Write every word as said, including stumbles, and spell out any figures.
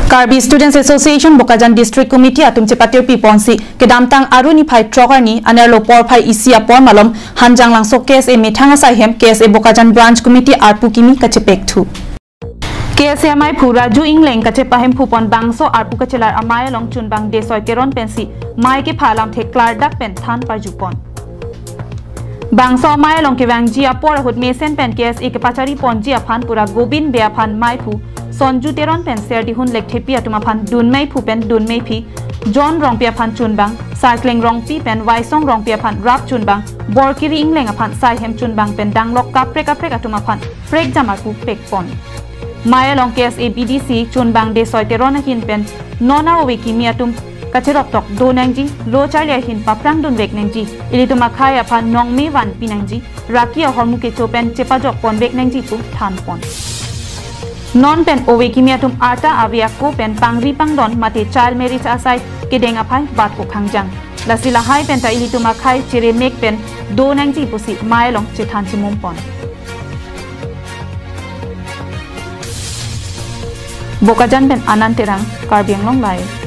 Karbi Students Association Bokajan District Committee atum chepatirpi ponsi kedamtang Aru niphai throk arni anerlo porphai isi apor malom Hanjanglangso K S A methang asai hem K S A Bokajan Branch Committee arpu kimi kachepekthu. K S A amaiphu Raju Ingleng kachepahemphu pon bangso arpu kachelar amei along chunbang Desoi Teron pensi mei kepha alamthe klardak pen than parju pon. Bangso amei along kevangji apor ahut mesen pen K S A kepachari ponji aphan pura Gobin Bey aphan meiphu Sonju Teron pen Serdihun Lekthepi atum aphan dun meiphu pen dun meiphi, John Rongpi aphan chunbang, Sarkleng Rongpi pen Waisong Rongpi aphan rap chunbang, Borkiri Ingleng aphan saihem chunbang pen danglok kaprek kaprek atum aphan prekjam arpu pekpon. Mei along K S A B D C chunbang Desoi Teron ahin pen non a-ove kimi atum kacherop tok do nangji, lo charli ahin paphrang dunvek nangji, ilitum akhei aphan nongme vanpi nangji, raki ahormu kecho pen chepajok ponvek nangji pu than pon. Non pen ove kimi atum arta ave ako pen pangri pangdon mate child marriage asai kedeng aphai bat ko khangjang. Lasi lahai penta ilitum akhei cheremek pen do nangji pusi mei along chethan chimum pon. Bokajan pen Anand Terang, Karbi Anglong Live.